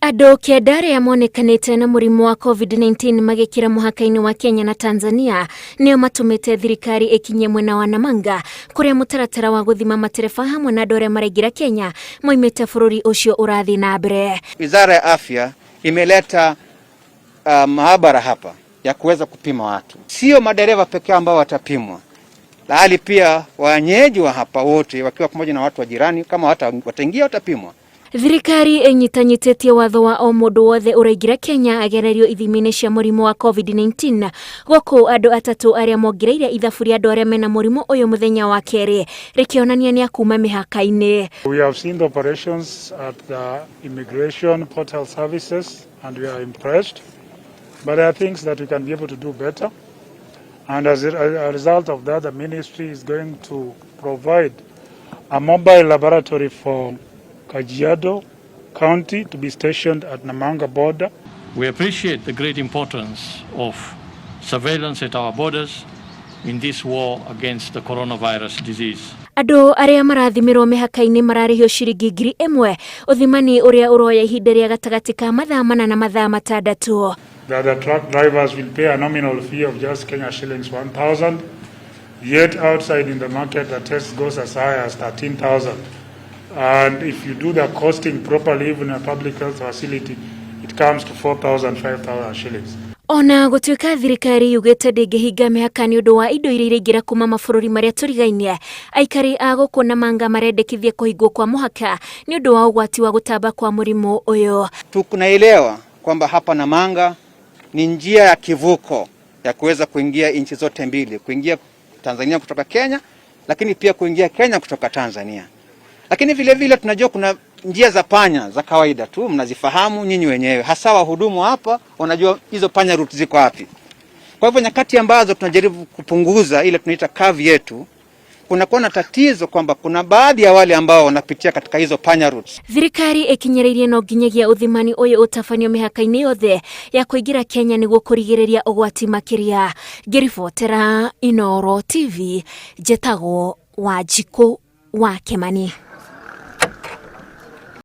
Andũ kenda arĩa monekanĩte na mũrimũ wa COVID-19 magĩkĩra mũhaka-inĩ wa Kenya na Tanzania nĩo matũmĩte thirikari ĩkinyie mwena wa Namanga kũrĩa mũtaratara wa gũthima matereba hamwe na andũ arĩa maraingĩra Kenya moimĩte bũrũri ũcio ũrathiĩ na mbere. Wizara ya Afya imeleta maabara hapa ya kuweza kupima watu, sio madereva pekee ambao watapimwa, bali pia wenyeji wa hapa wote wakiwa pamoja na watu wa jirani, kama wataingia watapimwa. Thirikari ĩnyitanyitĩtie watho wa o mũndũ wothe ũraingĩra Kenya agererio ithimi-inĩ cia mũrimũ wa COVID-19 gũkũ andũ atatũ arĩa mongereire ithabu rĩa andũ arĩa mena mũrimũ ũyũ mũthenya wa kerĩ rĩkĩonania nĩ akuma mĩhaka-inĩ. We have seen the operations at the immigration portal services and we are impressed, but there are things that we can be able to do better, and as a result of that, the ministry is going to provide a mobile laboratory for Kajiado County to be stationed at Namanga border. We appreciate the great importance of surveillance at our borders in this war against the coronavirus disease. Andũ arĩa marathimirwo mĩhaka-inĩ mararĩhio ciringi 1000 ũthimani ũrĩa ũroya ihinda rĩa gatagatĩ ka mathaa 4 na mathaa 6. That the truck drivers will pay a nominal fee of just Kenya shillings 1,000, yet outside in the market the test goes as high as 13,000. And if you do the costing properly, even in a public health facility, it comes to 4,000, 5,000 shillings. Ona gũtuĩka thirikari yugĩte ndĩngĩhinga mĩhaka nĩ ũndũ wa indo iria iraingĩra kuma mabũrũri marĩa tũrigainie, aikari a gũkũ Namanga marendekithia kũhingwo kwa mũhaka nĩ ũndũ wa ũgwati wa gũtamba kwa mũrimũ ũyũ. Tunaelewa kwamba hapa Namanga ni njia ya kivuko ya kuweza kuingia nchi zote mbili, kuingia Tanzania kutoka Kenya, lakini pia kuingia Kenya kutoka Tanzania. Lakini vile vile tunajua kuna njia za panya za kawaida tu, mnazifahamu nyinyi wenyewe, hasa wahudumu hapa wanajua hizo panya route ziko wapi. Kwa hivyo nyakati ambazo tunajaribu kupunguza ile tunaita curve yetu, kunakuwa na tatizo kwamba kuna baadhi ya wale ambao wanapitia katika hizo panya routes. Thirikari ĩkinyĩrĩirie no nginyagia ũthimani ũyũ ũtabanio mĩhaka-inĩ yothe ya kũingĩra Kenya nĩguo kũrigĩrĩria ũgwati makĩria. Ngĩribotera Inooro TV, njĩtagwo Wanjikũ wa Kĩmani.